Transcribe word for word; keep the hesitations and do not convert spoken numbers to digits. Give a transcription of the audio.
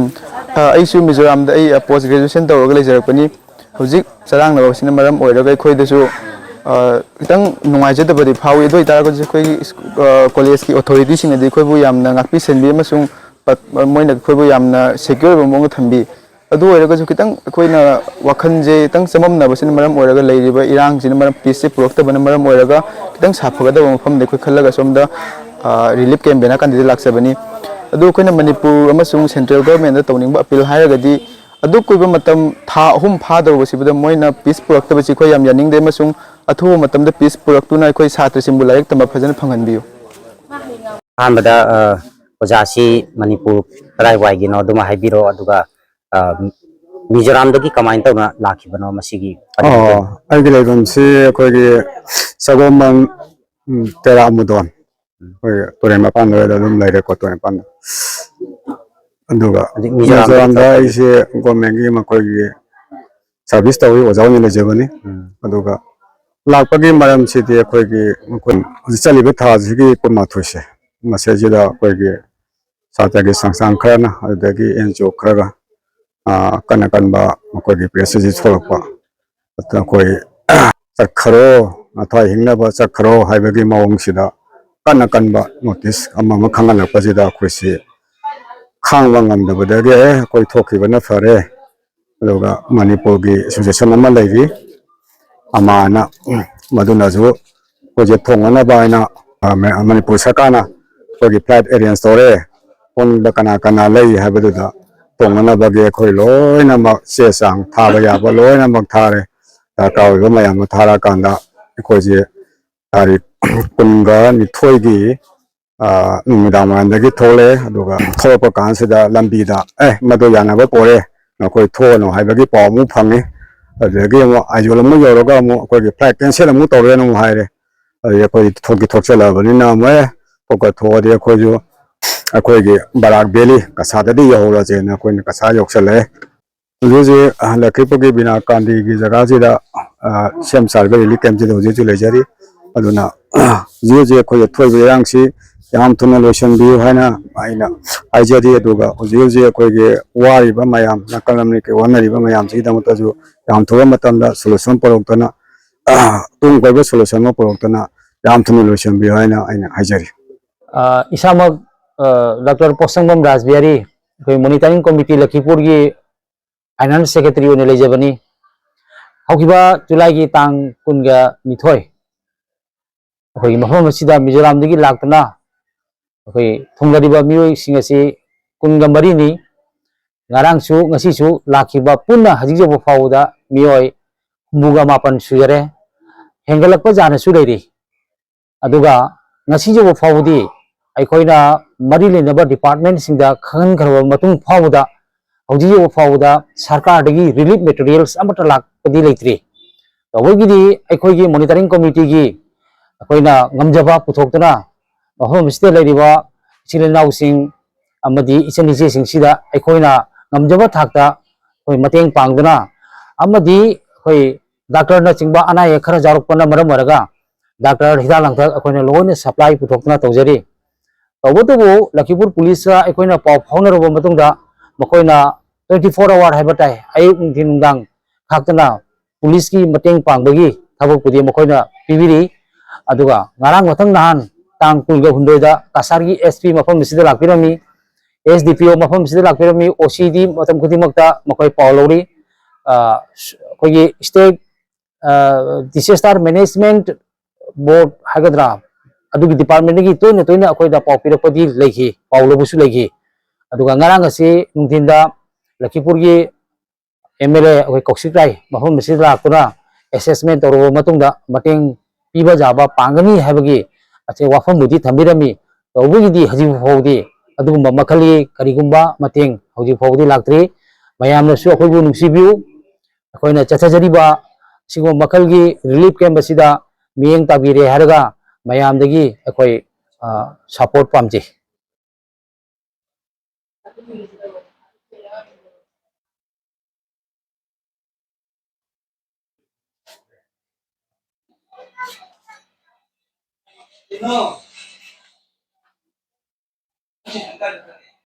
ꯑ, ꯑꯩꯁꯨ ꯃꯤꯖꯣꯔꯥꯝꯗ ꯑꯩ, ꯑ, post graduation ꯇꯧꯔꯒ ꯂꯩꯖꯔꯛꯄꯅꯤ꯫ ꯍꯧꯖꯤꯛ ꯆꯔꯥꯡꯅꯕꯁꯤꯅ ꯃꯔꯝ ꯑꯣꯏꯔꯒ ꯑꯩꯈꯣꯏꯗꯁꯨ, ꯑ, ꯈꯤꯇꯪ ꯅꯨꯡꯉꯥꯏꯖꯗꯕꯗꯤ ꯐꯥꯎꯏ꯫ ꯑꯗꯨ ꯑꯣꯏꯇꯥꯔꯒꯁꯨ ꯑꯩꯈꯣꯏꯒꯤ ꯁ꯭ꯀꯨ-, ꯑ, ꯀꯣꯂꯦꯖꯀꯤ ꯑꯣꯊꯣꯔꯤꯇꯤꯁꯤꯡꯅꯗꯤ ꯑꯩꯈꯣꯏꯕꯨ ꯌꯥꯝꯅ ꯉꯥꯛꯄꯤ ꯁꯦꯟꯕꯤ ꯑꯃꯁꯨꯡ ꯄ-, ꯃꯣꯏꯅ ꯑꯩꯈꯣꯏꯕꯨ ꯌꯥꯝꯅ ꯁꯦꯀ꯭ꯌꯣꯔ ꯑꯣꯏꯕ ꯃꯑꯣꯡꯗ ꯊꯝꯕꯤ꯫ ꯑꯗꯨ ꯑꯣꯏꯔꯒꯁꯨ ꯈꯤꯇꯪ ꯑꯩꯈꯣꯏꯅ ꯋꯥꯈꯜꯁꯦ ꯈꯤꯇꯪ ꯆꯃꯝꯅꯕꯁꯤꯅ ꯃꯔꯝ ꯑꯣꯏꯔꯒ, ꯂꯩꯔꯤꯕ ꯏꯔꯥꯡꯁꯤꯅ ꯃꯔꯝ, ꯄꯤꯁꯁꯦ ꯄꯨꯔꯛꯇꯕꯅ ꯃꯔꯝ ꯑꯣꯏꯔꯒ ꯈꯤꯇꯪ ꯁꯥꯐꯒꯗꯕ ꯃꯐꯝꯗ ꯑꯩꯈꯣꯏ ꯈꯜꯂꯒ ꯁꯣꯝꯗ, ꯑ, ꯔꯤꯂꯤꯐ ꯀꯦꯝ ꯕꯦꯅꯥꯀꯥꯟꯗꯤꯗ ꯂꯥꯛꯆꯕꯅꯤ꯫ ꯑꯗꯨ ꯑꯩꯈꯣꯏꯅ ꯃꯅꯤꯄꯨꯔ ꯑꯃꯁꯨꯡ ꯁꯦꯟꯇ꯭ꯔꯦꯜ ꯒꯣꯔꯃꯦꯟꯗ ꯇꯧꯅꯤꯡꯕ ꯑꯄꯤꯜ ꯍꯥꯏꯔꯒꯗꯤ, ꯑꯗꯨꯛ ꯀꯨꯏꯕ ꯃꯇꯝ, ꯊꯥ ꯑꯍꯨꯝ ꯐꯥꯗꯧꯔꯕꯁꯤꯕꯨꯗ ꯃꯣꯏꯅ ꯄꯤꯁ ꯄꯨꯔꯛꯇꯕꯁꯤ ꯑꯩꯈꯣꯏ ꯌꯥꯝ ꯌꯥꯅꯤꯡꯗꯦ, ꯑꯃꯁꯨꯡ ꯑꯊꯨꯕ ꯃꯇꯝꯗ ꯄꯤꯁ ꯄꯨꯔꯛꯇꯨꯅ ꯑꯩꯈꯣꯏ ꯁꯥꯇ꯭ꯔꯁꯤꯡꯕꯨ ꯂꯥꯏꯔꯤꯛ ꯇꯝꯕ ꯐꯖꯅ ꯐꯪꯍꯟꯕꯤꯌꯨ꯫ ꯑꯍꯥꯟꯕꯗ, ꯑ, ꯑꯣꯖꯥꯁꯤ ꯃꯅꯤꯄꯨꯔ ꯀꯗꯥꯏꯋꯥꯏꯒꯤꯅꯣ ꯑꯗꯨꯃ ꯍꯥꯏꯕꯤꯔꯣ, ꯑꯗꯨꯒ, ꯑ, ꯃꯤꯖꯣꯔꯥꯝꯗꯒꯤ ꯀꯃꯥꯏꯅ ꯇꯧꯅ ꯂꯥꯛꯈꯤꯕꯅꯣ ꯃꯁꯤꯒꯤ ꯄꯟꯕꯤꯌꯨ? ꯑꯣ, ꯑꯩꯒꯤ ꯂꯩꯐꯝꯁꯤ ꯑꯩꯈꯣꯏꯒꯤ ꯁꯒꯣꯜꯕꯟ, ꯎꯝ, ꯇꯦꯔꯥ ꯃꯨꯗꯣꯟ, ꯑꯩꯈꯣꯏ ꯇꯨꯔꯦꯜ ꯃꯄꯥꯟꯗ ꯑꯗꯨꯝ ꯂꯩꯔꯦꯀꯣ, ꯇꯨꯔꯦꯜ ꯃꯄꯥꯟꯗ꯫ ꯑꯗꯨꯒ ꯍꯧꯖꯤꯛ ꯃꯤꯖꯣꯔꯥꯝꯗ ꯃꯤꯖꯣꯔꯥꯝꯗ ꯇꯧꯔꯛꯄꯒꯤ ꯑꯩꯁꯦ ꯒꯣꯔꯃꯦꯟꯒꯤ ꯃꯈꯣꯏꯒꯤ ꯁꯥꯔꯚꯤꯁ ꯇꯧꯔꯤ, ꯑꯣꯖꯥ ꯑꯣꯏꯅ ꯂꯩꯖꯕꯅꯤ꯫ ꯎꯝ꯫ ꯑꯗꯨꯒ ꯂꯥꯛꯄꯒꯤ ꯃꯔꯝꯁꯤꯗꯤ ꯑꯩꯈꯣꯏꯒꯤ ꯃꯈꯣꯏ ꯍꯧꯖꯤꯛ ꯆꯠꯂꯤꯕ ꯊꯥꯁꯤꯒꯤ ꯀꯨꯟꯃꯥꯊꯣꯏꯁꯦ, ꯃꯁꯤꯁꯤꯗ ꯑꯩꯈꯣꯏꯒꯤ ꯁꯥꯇ꯭ꯔꯒꯤ ꯁꯪꯁꯊꯥꯟ ꯈꯔꯅ, ꯑꯗꯨꯗꯒꯤ ꯑꯦꯟ ꯖꯤ ꯑꯣ ꯈꯔꯒ, ꯑ, ꯑꯀꯟ ꯑꯀꯟꯕ ꯃꯈꯣꯏꯒꯤ ꯄ꯭ꯔꯦꯁ ꯔꯤꯂꯤꯖ ꯊꯣꯛꯂꯛꯄ, ꯑꯗꯨꯗ ꯑꯩꯈꯣꯏ ꯆꯠꯈ꯭ꯔꯣ, ꯅꯊ꯭ꯋꯥꯏ ꯍꯤꯡꯅꯕ ꯆꯠꯈ꯭ꯔꯣ ꯍꯥꯏꯕꯒꯤ ꯃꯑꯣꯡꯁꯤꯗ ꯀꯟꯅ ꯀꯟꯕ ꯅꯣꯇꯤꯁ ꯑꯃ ꯑꯃ ꯈꯪꯍꯜꯂꯛꯄꯁꯤꯗ ꯑꯩꯈꯣꯏꯁꯤ ꯈꯥꯡꯕ ꯉꯝꯗꯕꯗꯒꯤ, "ꯑꯦ, ꯑꯩꯈꯣꯏ ꯊꯣꯛꯈꯤꯕꯅ ꯐꯔꯦ"꯫ ꯑꯗꯨꯒ ꯃꯅꯤꯄꯨꯔꯒꯤ ꯑꯦꯁꯣꯁꯤꯌꯦꯁꯟ ꯑꯃ ꯂꯩꯔꯤ, ꯑꯃꯥꯅ, ꯃꯗꯨꯅꯁꯨ ꯑꯩꯈꯣꯏꯁꯦ ꯊꯣꯡꯅꯅꯕ ꯍꯥꯏꯅ, ꯑ, ꯃ-, ꯃꯅꯤꯄꯨꯔ ꯁꯔꯀꯥꯔꯅ ꯑꯩꯈꯣꯏꯒꯤ ꯐ꯭ꯂꯥꯏꯠ ꯑꯦꯔꯦꯟꯖ ꯇꯧꯔꯦ꯫ ꯄꯨꯟꯕ ꯀꯅꯥ ꯀꯅꯥ ꯂꯩ ꯍꯥꯏꯕꯗꯨꯗ ꯇꯣꯡꯅꯅꯕꯒꯤ ꯑꯩꯈꯣꯏ ꯂꯣꯏꯅꯃꯛ ꯆꯦ ꯆꯥꯡ ꯊꯥꯕ ꯌꯥꯕ ꯂꯣꯏꯅꯃꯛ ꯊꯥꯔꯦ꯫ ꯗꯔꯀꯥꯔ ꯑꯣꯏꯕ ꯃꯌꯥꯝ ꯑꯃ ꯊꯥꯔꯛꯑꯀꯥꯟꯗ ꯑꯩꯈꯣꯏꯁꯦ ꯇꯥꯔꯤꯛ ꯀꯨꯟꯒ ꯅꯤꯊꯣꯏꯒꯤ, ꯑ, ꯅꯨꯃꯤꯗꯥꯡ ꯋꯥꯏꯔꯝꯗꯒꯤ ꯊꯣꯛꯂꯛꯑꯦ꯫ ꯑꯗꯨꯒ ꯊꯣꯛꯂꯛꯄ ꯀꯥꯟꯁꯤꯗ ꯂꯝꯕꯤꯗ, "ꯑꯦ, ꯃꯗꯨ ꯌꯥꯅꯕ ꯄꯣꯔꯦ, ꯅꯈꯣꯏ ꯊꯣꯛꯑꯅꯨ" ꯍꯥꯏꯕꯒꯤ ꯄꯥꯎ ꯑꯃꯨꯛ ꯐꯪꯉꯤ꯫ ꯑꯗꯨꯗꯒꯤ ꯑꯃꯨꯛ ꯑꯥꯏꯖꯣꯜ ꯑꯃꯨꯛ ꯌꯧꯔꯒ ꯑꯃꯨꯛ ꯑꯩꯈꯣꯏꯒꯤ ꯐ꯭ꯂꯥꯏꯠ ꯀꯦꯟꯁꯦꯜ ꯑꯃꯨꯛ ꯇꯧꯔꯦꯅ ꯑꯃꯨꯛ ꯍꯥꯏꯔꯦ꯫ ꯑꯗꯨꯗꯒꯤ ꯑꯩꯈꯣꯏ ꯊꯣꯛꯇꯤ ꯊꯣꯛꯆꯜꯂꯛꯑꯕꯅꯤꯅ ꯑꯃꯨꯛ, "ꯑꯦ, ꯊꯣꯛꯀ ꯊꯣꯛꯑꯗꯤ ꯑꯩꯈꯣꯏꯁꯨ ꯑꯩꯈꯣꯏꯒꯤ ꯕꯔꯥꯛ ꯚꯦꯂꯤ ꯀꯁꯥꯗꯗꯤ ꯌꯧꯍꯧꯔꯁꯦꯅ" ꯑꯩꯈꯣꯏꯅ ꯀꯁꯥ ꯌꯧꯁꯜꯂꯛꯑꯦ꯫ ꯍꯧꯖꯤꯛ ꯍꯧꯖꯤꯛ ꯂꯛꯈꯤꯄꯨꯔꯒꯤ ꯕꯤꯅꯥ ꯀꯥꯟꯗꯤꯒꯤ ꯖꯒꯥꯁꯤꯗ, ꯑ, ꯁꯦꯝ ꯁꯥꯔꯤꯕ ꯔꯤꯂꯤꯐ ꯀꯦꯝꯞꯁꯤꯗ ꯍꯧꯖꯤꯛ ꯍꯧꯖꯤꯛ ꯂꯩꯖꯔꯤ꯫ ꯑꯗꯨꯅ ꯍꯧꯖꯤꯛ ꯍꯧꯖꯤꯛ ꯑꯩꯈꯣꯏꯒꯤ ꯊꯣꯛꯏꯕ ꯏꯔꯥꯡꯁꯤ ꯌꯥꯝ ꯊꯨꯅ ꯂꯣꯏꯁꯤꯟꯕꯤꯌꯨ ꯍꯥꯏꯅ ꯑꯩꯅ ꯍꯥꯏꯖꯔꯤ꯫ ꯑꯗꯨꯒ ꯍꯧꯖꯤꯛ ꯍꯧꯖꯤꯛ ꯑꯩꯈꯣꯏꯒꯤ ꯋꯥꯔꯤꯕ ꯃꯌꯥꯝ, ꯅꯥꯀꯜ ꯑꯃꯅꯤ ꯀꯩ ꯋꯥꯅꯔꯤꯕ ꯃꯌꯥꯝꯁꯤꯒꯤꯗꯃꯛꯇꯁꯨ ꯌꯥꯝ ꯊꯨꯕ ꯃꯇꯝꯗ solution ꯄꯨꯔꯛꯇꯅ, ꯑ, ꯇꯨꯡ ꯀꯣꯏꯕ solution ꯑꯃ ꯄꯨꯔꯛꯇꯅ ꯌꯥꯝ ꯊꯨꯅ ꯂꯣꯏꯁꯤꯟꯕꯤꯌꯨ ꯍꯥꯏꯅ ꯑꯩꯅ ꯍꯥꯏꯖꯔꯤ꯫ ꯑ, ꯏꯁꯥꯃꯛ, ꯑ, ꯗꯣꯛꯇꯔ ꯄꯣꯠꯁꯪꯕꯝ ꯔꯥꯖꯕꯤꯍꯥꯔꯤ, ꯑꯩꯈꯣꯏ monitoring committee ꯂꯈꯤꯄꯨꯔꯒꯤ finance secretary ꯑꯣꯏꯅ ꯂꯩꯖꯕꯅꯤ꯫ ꯍꯧꯈꯤꯕ ꯖꯨꯂꯥꯏꯒꯤ ꯇꯥꯡ ꯀꯨꯟꯒ ꯅꯤꯊꯣꯏ, ꯑꯩꯈꯣꯏꯒꯤ ꯃꯐꯝ ꯑꯁꯤꯗ ꯃꯤꯖꯣꯔꯥꯝꯗꯒꯤ ꯂꯥꯛꯇꯨꯅ ꯑꯩꯈꯣꯏ ꯊꯨꯡꯂꯔꯤꯕ ꯃꯤꯑꯣꯏꯁꯤꯡ ꯑꯁꯤ ꯀꯨꯟꯒ ꯃꯔꯤꯅꯤ꯫ ꯉꯔꯥꯡꯁꯨ ꯉꯁꯤꯁꯨ ꯂꯥꯛꯈꯤꯕ ꯄꯨꯟꯅ ꯍꯧꯖꯤꯛ ꯌꯧꯕ ꯐꯥꯎꯕꯗ ꯃꯤꯑꯣꯏ ꯍꯨꯝꯐꯨꯒ ꯃꯥꯄꯟ ꯁꯨꯖꯔꯦ꯫ ꯍꯦꯟꯒꯠꯂꯛꯄ ꯖꯥꯠꯅꯁꯨ ꯂꯩꯔꯤ꯫ ꯑꯗꯨꯒ ꯉꯁꯤ ꯌꯧꯕ ꯐꯥꯎꯕꯗꯤ ꯑꯩꯈꯣꯏꯅ ꯃꯔꯤ ꯂꯩꯅꯕ departmentꯁꯤꯡꯗ ꯈꯪꯍꯟꯈ꯭ꯔꯕ ꯃꯇꯨꯡ ꯐꯥꯎꯕꯗ ꯍꯧꯖꯤꯛ ꯌꯧꯕ ꯐꯥꯎꯕꯗ ꯁꯔꯀꯥꯔꯗꯒꯤ relief materials ꯑꯃꯠꯇ ꯂꯥꯛꯄꯗꯤ ꯂꯩꯇ꯭ꯔꯤ꯫ ꯇꯧꯕꯒꯤꯗꯤ ꯑꯩꯈꯣꯏꯒꯤ monitoring committeeꯒꯤ ꯑꯩꯈꯣꯏꯅ ꯉꯝꯖꯕ ꯄꯨꯊꯣꯛꯇꯨꯅ ꯃꯐꯝ ꯑꯁꯤꯗ ꯂꯩꯔꯤꯕ ꯏꯆꯤꯜ ꯏꯅꯥꯎꯁꯤꯡ ꯑꯃꯗꯤ ꯏꯆꯟ ꯏꯆꯦꯁꯤꯡꯁꯤꯗ ꯑꯩꯈꯣꯏꯅ ꯉꯝꯖꯕ ꯊꯥꯛꯇ ꯑꯩꯈꯣꯏ ꯃꯇꯦꯡ ꯄꯥꯡꯗꯨꯅ ꯑꯃꯗꯤ ꯑꯩꯈꯣꯏ ꯗꯥꯛꯇꯔꯅꯆꯤꯡꯕ ꯑꯅꯥ ꯑꯌꯦꯛ ꯈꯔ ꯌꯥꯎꯔꯛꯄꯅ ꯃꯔꯝ ꯑꯣꯏꯔꯒ ꯗꯥꯛꯇꯔ ꯍꯤꯗꯥꯛ ꯂꯥꯡꯊꯛ ꯑꯩꯈꯣꯏꯅ ꯂꯣꯏꯅ supply ꯄꯨꯊꯣꯛꯇꯨꯅ ꯇꯧꯖꯔꯤ꯫ ꯇꯧꯕꯇꯕꯨ ꯂꯈꯤꯄꯨꯔ ꯄꯨꯂꯤꯁꯀ ꯑꯩꯈꯣꯏꯅ ꯄꯥꯎ ꯐꯥꯎꯅꯔꯕ ꯃꯇꯨꯡꯗ ꯃꯈꯣꯏꯅ twenty four hour ꯍꯥꯏꯕ ꯇꯥꯏ, ꯑꯌꯨꯛ ꯅꯨꯡꯊꯤꯟ ꯅꯨꯡꯗꯥꯡ ꯈꯥꯛꯇꯅ ꯄꯨꯂꯤꯁꯀꯤ ꯃꯇꯦꯡ ꯄꯥꯡꯕꯒꯤ ꯊꯕꯛꯄꯨꯗꯤ ꯃꯈꯣꯏꯅ ꯄꯤꯕꯤꯔꯤ꯫ ꯑꯗꯨꯒ ꯉꯔꯥꯡ ꯃꯊꯪ ꯅꯍꯥꯟ ꯇꯥꯡ ꯀꯨꯟꯒ ꯍꯨꯝꯗꯣꯏꯗ ꯀꯁꯥꯔꯒꯤ SP ꯃꯐꯝ ꯑꯁꯤꯗ ꯂꯥꯛꯄꯤꯔꯝꯃꯤ, SDPO ꯃꯐꯝ ꯑꯁꯤꯗ ꯂꯥꯛꯄꯤꯔꯝꯃꯤ, OCD ꯃꯇꯝ ꯈꯨꯗꯤꯡꯃꯛꯇ ꯃꯈꯣꯏ ꯄꯥꯎ ꯂꯧꯔꯤ꯫ ꯑ, ꯑꯩꯈꯣꯏꯒꯤ state, ꯑ, disaster management board ꯍꯥꯏꯒꯗ꯭ꯔꯥ, ꯑꯗꯨꯒꯤ departmentꯇꯒꯤ ꯇꯣꯏꯅ ꯇꯣꯏꯅ ꯑꯩꯈꯣꯏꯗ ꯄꯥꯎ ꯄꯤꯔꯛꯄꯗꯤ ꯂꯩꯈꯤ, ꯄꯥꯎ ꯂꯧꯕꯁꯨ ꯂꯩꯈꯤ꯫ ꯑꯗꯨꯒ ꯉꯔꯥꯡ ꯑꯁꯤ ꯅꯨꯡꯊꯤꯟꯗ ꯂꯈꯤꯄꯨꯔꯒꯤ MLA ꯑꯩꯈꯣꯏ ꯀꯧꯁꯤꯛ ꯔꯥꯏ ꯃꯐꯝ ꯑꯁꯤꯗ ꯂꯥꯛꯇꯨꯅ assessment ꯇꯧꯔꯕ ꯃꯇꯨꯡꯗ ꯃꯇꯦꯡ ꯄꯤꯕ ꯌꯥꯕ ꯄꯥꯡꯒꯅꯤ ꯍꯥꯏꯕꯒꯤ ꯑꯁꯤ ꯋꯥꯐꯝꯕꯨꯗꯤ ꯊꯝꯕꯤꯔꯝꯃꯤ꯫ ꯇꯧꯕꯒꯤꯗꯤ ꯍꯧꯖꯤꯛ ꯐꯥꯎꯕꯗꯤ ꯑꯗꯨꯒꯨꯝꯕ ꯃꯈꯜꯒꯤ ꯀꯔꯤꯒꯨꯝꯕ ꯃꯇꯦꯡ ꯍꯧꯖꯤꯛ ꯐꯥꯎꯕꯗꯤ ꯂꯥꯛꯇ꯭ꯔꯤ꯫ ꯃꯌꯥꯝꯅꯁꯨ ꯑꯩꯈꯣꯏꯕꯨ ꯅꯨꯡꯁꯤꯕꯤꯌꯨ꯫ ꯑꯩꯈꯣꯏꯅ ꯆꯠꯊꯖꯔꯤꯕ ꯁꯤꯒꯨꯝꯕ ꯃꯈꯜꯒꯤ relief camp ꯑꯁꯤꯗ ꯃꯤꯠꯌꯦꯡ ꯇꯥꯕꯤꯔꯦ ꯍꯥꯏꯔꯒ ꯃꯌꯥꯝꯗꯒꯤ ꯑꯩꯈꯣꯏ, ꯑ, support ꯄꯥꯝꯖꯩ꯫ ꯍꯥꯏꯇꯥꯔꯦ꯫